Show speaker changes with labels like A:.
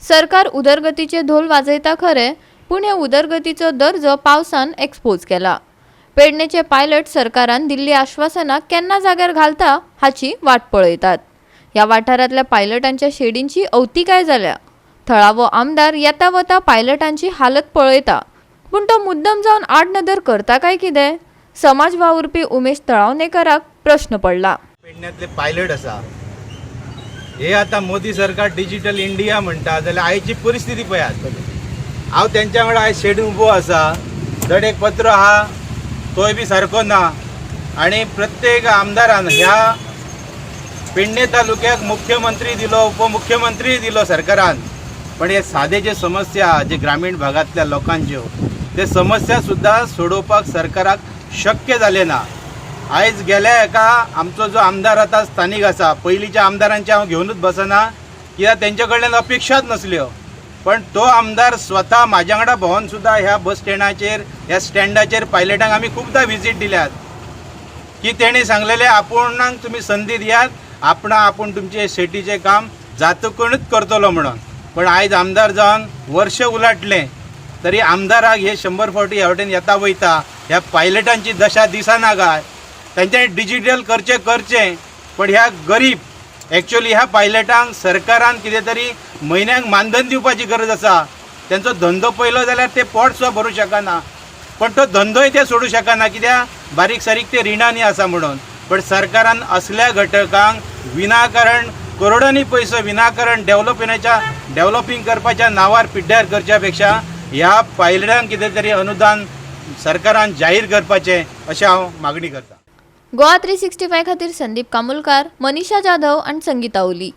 A: सरकार उदरगतीचे धोल वाजयता खरें, पूण ह्या उदरगतीचो दर्जो पावसान एक्सपोज केला. पेडणेचे पायलट सरकारान दिल्ली आश्वासनां केन्ना जाग्यार घालता हाची वाट पळयतात. ह्या वाठारांतल्या पायलटांच्या शेडींची अवतिकाय जाल्या. थळावो आमदार येता वता पायलटांची हालत पळयता, पूण तो मुद्दम जावन आडनदर करता काय कितें, समाज वावुरपी उमेश तळावणेकराक प्रश्न पडला.
B: पेडण्यातले पायलट आसा हे. आतां मोदी सरकार डिजिटल इंडिया म्हणटा जाल्यार आयची परिस्थिती पळयात. हांव तेंच्या वांगडा आयज शेडीन उबो आसा. धड एक पत्र आहा, तोय बी सारको ना. आनी प्रत्येक आमदारान ह्या पेडणे तालुक्याक मुख्यमंत्री दिलो, उपमुख्यमंत्री दिलो सरकारान, पण हे सादे जे समस्या आहा, जे ग्रामीण भागांतल्या लोकांच्यो, ते समस्या सुद्दां सोडोवपाक सरकाराक शक्य जालें ना. आयज गेल्या एका आमचो जो आमदार आतां स्थानीक आसा, पयलींच्या आमदारांचे हांव घेवनूच बसना, कित्याक तेंच्या कडल्यान अपेक्षाच नसल्यो. पण तो आमदार स्वता म्हाज्या वांगडा भोंवन सुद्दां ह्या बस स्टँडाचेर, ह्या स्टँडाचेर पायलटांक आमी खुबदां विजीट दिल्यात की तेणी सांगलेलें, आपूणाक तुमी संदी दियात, आपणा आपूण तुमचे शेटीचें काम जातकूनच करतलो म्हणून. पण आयज आमदार जावन वर्ष उलाटलें तरी आमदाराक हे 100 फावटी ह्या वटेन येता वयता ह्या पायलटांची दशा दिसना काय? तेंच्यांनी डिजिटल करचें करचें, पण ह्या गरीब, एक्चुअली ह्या पायलटांक सरकारान कितें तरी म्हयन्याक मानधन दिवपाची गरज आसा. तेंचो धंदो पळयलो जाल्यार ते पोट सुद्दां भरूं शकना, पण तो धंदोय ते सोडूं शकना, कित्याक बारीक सारीक ते रिणांनी आसा म्हणून. पण सरकारान असल्या घटकांक विनाकारण करोडांनी पयसो विनाकारण डेव्हलपिंगाच्या डेव्हलपींग करपाच्या नांवार पिड्ड्यार करच्या पेक्षा ह्या पायलटांक कितें तरी अनुदान सरकारान जाहीर करपाचें अशें हांव मागणी करतां.
A: गोवा 365 खातीर संदीप कामुलकार, मनीषा जाधव आनी संगीता ओली.